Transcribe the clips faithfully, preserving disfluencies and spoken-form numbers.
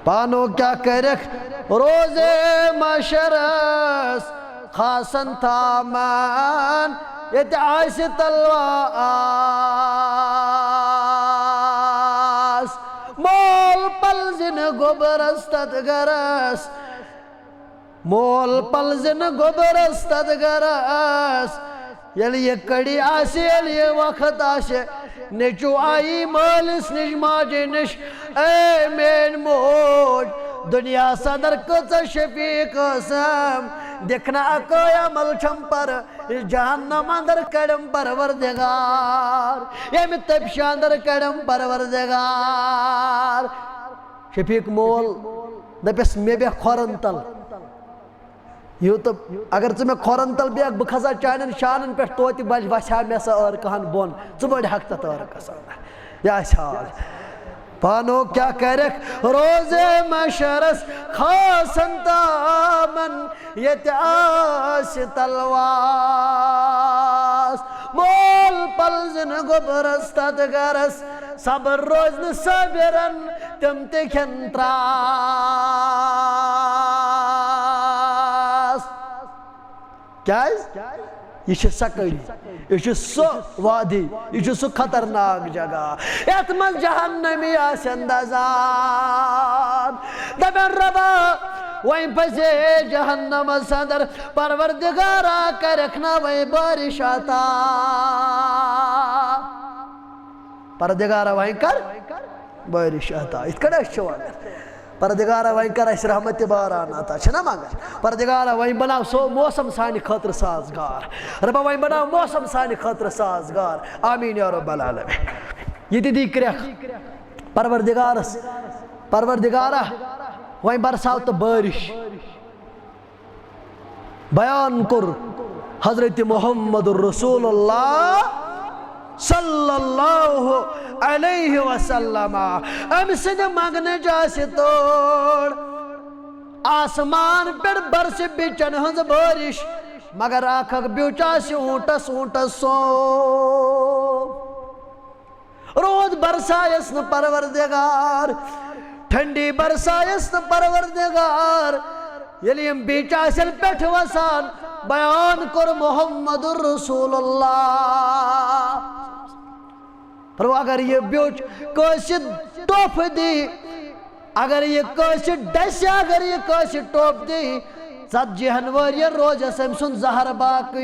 پانو کیٛاہ کَرٮ۪کھ روزے محشرس خاصن تھامن، ییٚتہِ آسہِ تلواس۔ مول پلزِنہٕ گوٚبرس تتھ گرس، مول پلزِنہٕ گوٚبرس تتھ گرس۔ ییٚلہِ یہِ کڑی آسہِ، ییٚلہِ یہِ وقت آسہِ، نیٚچو آیی مٲلِس نِش، ماجہِ نِش، اے میٲنۍ موج، دُنیاہس اندر کۭژاہ شفیع قسم، دِکھ نہ اکٲے عمل چھم پر، یہِ جہنم اندر کڑم پروردگار، ییٚمہِ تپشہِ اندر کڑم پروردگار۔ شفیق مول دپس، مےٚ بیٚہہ کھۄرن تل۔ یوٗت، اگر ژٕ مےٚ کھۄرن تل بیٚہکھ، بہٕ کھسہٕ ہا چانٮ۪ن شانن پٮ۪ٹھ توتہِ، بلۍ وسہِ ہا مےٚ سۄ عٲر کہن بۄن، ژٕ بٔڑۍ ہکھ تتھ عٲر کسن۔ یہِ آسہِ حال۔ پانو کیٛاہ کَرٮ۪کھ روزے محشرس خاصن تامن، ییٚتہِ آسہِ تلواس۔ مول پلزِنہٕ گوٚبرس تتھ گرس، صبر روزِ نہٕ صٲبِرن، تِم تہِ کھٮ۪ن تراس۔ کیٛازِ؟ یہِ چھِ سکٲلی، یہِ چھُ سُہ وادی، یہِ چھُ سُہ خطرناک جگہ، یتھ منٛز جہنمی آسن دزان۔ دپن، ربا، وۄنۍ پزے جہنمس اندر، پروردگارا، کرکھ نا وۄنۍ بارش عطا۔ پردگارا، وۄنۍ کر بارش عطا۔ یِتھ کٔنۍ أسۍ چھِ وَنان، پردگارا، وۄنۍ کر اَسہِ رحمتِ باران عطا، چھِنہ منٛگان؟ پردگارا، وۄنۍ بناو سُہ موسم سانہِ خٲطرٕ سازگار۔ رۄبا، وۄنۍ بناو موسم سانہِ خٲطرٕ سازگار۔ آمیٖن یا رب العالمین۔ یہِ تہِ دی کرٛٮ۪کھ پروردگارس، پروردگارا، وۄنۍ برساو تہٕ بارش۔ بیان کوٚر حضرت محمد رسول اللہ صلی اللہ علیہ وسلم، أمۍ سٕنٛدِ منٛگنٕچ آسہِ تٲر۔ آسمان پٮ۪ٹھ برسہِ بیٚچن ہٕنٛز بٲرِش، مگر اکھ اکھ بیوٚچھ آسہِ اوٗنٹس، اوٗنٹس سُم۔ روٗد برسایس نہٕ پروردگار، ٹھنڈی برسایس نہٕ پروردگار۔ ییٚلہِ یِم بیٚچھ آسن پٮ۪ٹھٕ وسان، بیان کوٚر محمد رسول اللہ۔ فرمو، اگر یہِ بیوٚچھ کٲنٛسہِ ٹۄپھ دی، اگر یہِ کٲنٛسہِ ڈسہِ، اگر یہِ کٲنٛسہِ ٹۄپھ دی، ژتجی ہن ؤرین روزٮ۪س أمۍ سُنٛد زہر باقٕے۔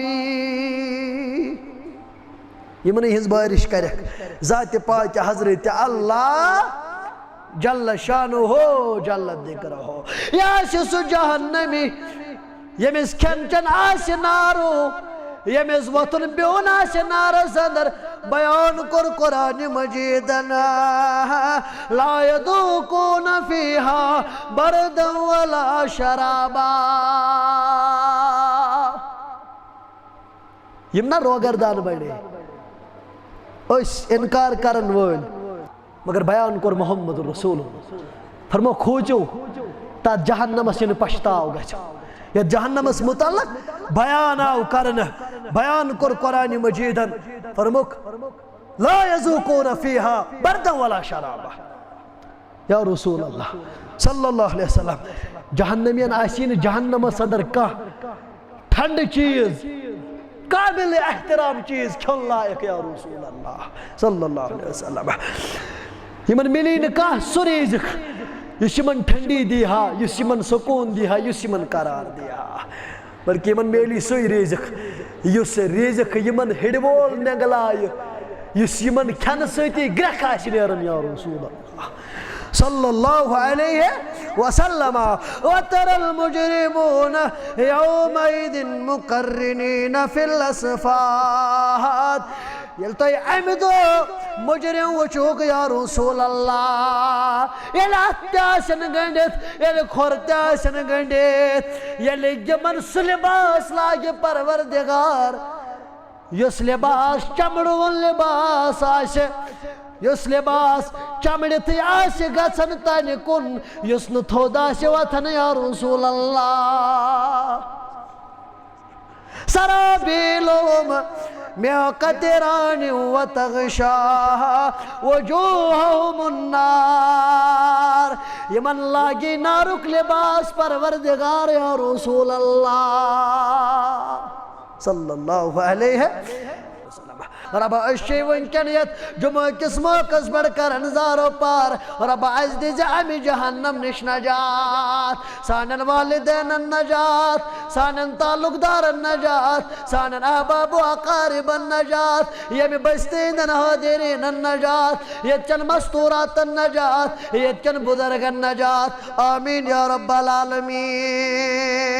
یِمنٕے ہٕنٛز بارِش کرٮ۪کھ ذاتِ پاکہِ حضرت اللہ جل شانہ جل ذکرہ۔ یہِ آسہِ سُہ جہنمی، ییٚمِس کھٮ۪ن چٮ۪ن آسہِ نارو، ییٚمِس وۄتھُن بِہُن آسہِ نارس اندر۔ بیان کوٚر قرآن مجیدن، لا یذوقون فیہا بردا ولا شرابا۔ یِم نہ روگردان بنے، أسۍ انکار کرن وٲلۍ، مگر بیان کوٚر محمد رسول۔ فرمو، کھوٗژِو تتھ جہنمس، یہِ نہٕ پشتاو گژھِ۔ یتھ جہنمس متعلق بیان آو کرنہٕ، بیان کوٚر قرآن مجیدن، فرموکھ، لا یذوقون فیہا بردا ولا شرابا۔ یا رسول اللہ صلی اللہ علیہ وسلم، جہنمین آسی نہٕ جہنمس اندر کانٛہہ ٹھنڈٕ چیز، قابل احترام چیز کھیوٚن لائق، یا رسول اللہ صلی اللہ علیہ وسلم۔ یمن ملی نہٕ کانٛہہ سُہ رزق یُس یمن ٹھنڈی دی ہا، یُس یمن سکون دی ہا، یُس یمن قرار دی ہا، بلکہ یمن میلی سُے رزق، یُس رزق یمن ہڑ وول نینگلایہِ، یُس یمن کھٮ۪نہٕ سۭتی گرٛکھ آسہِ نیران، یا رسول اللہ صلی اللہ علیہ وسلم۔ وترى المجرمون يومئذ مقرنين في الأصفاد۔ ییٚلہِ تُہۍ امہِ دۄہ مجرم وٕچھوکھ، یا رسول اللہ، ییٚلہِ اتھ تہِ آسن گٔنڈِتھ، ییٚلہِ کھۄر تہِ آسن گٔنڈِتھ، ییٚلہِ یِمن سُہ لباس لاگہِ پروردگار، یُس لباس چمڑٕ وُن لباس آسہِ، یُس لباس چمڑِتھٕے آسہِ گژھان تنہِ کُن، یُس نہٕ تھوٚد آسہِ وۄتھان، یا رسول اللہ۔ سرابيلهم من قطران وتغشى وجوههم النار۔ یِمن لاگی نارُک لباس پروردگار یا رسول اللہ صلی اللہ علیہ وسلم۔ رۄبا، أسۍ چھِ وٕنکٮ۪ن یتھ جمعہ کِس موقعس پٮ۪ٹھ کران زارو پار۔ رۄبا، اَسہِ دِزِ امہِ جہنم نِش نجات، سانٮ۪ن والدینن نجات، سانٮ۪ن تعلق دارن نجات، سانٮ۪ن احباب و اقاربن نجات، ییٚمہِ بستی ہٕنٛدٮ۪ن حٲضریٖنن نجات، ییٚتہِ کٮ۪ن مستوٗراتن نجات، ییٚتہِ کٮ۪ن بُزرگن نجات۔ آمین یا رب العالمین۔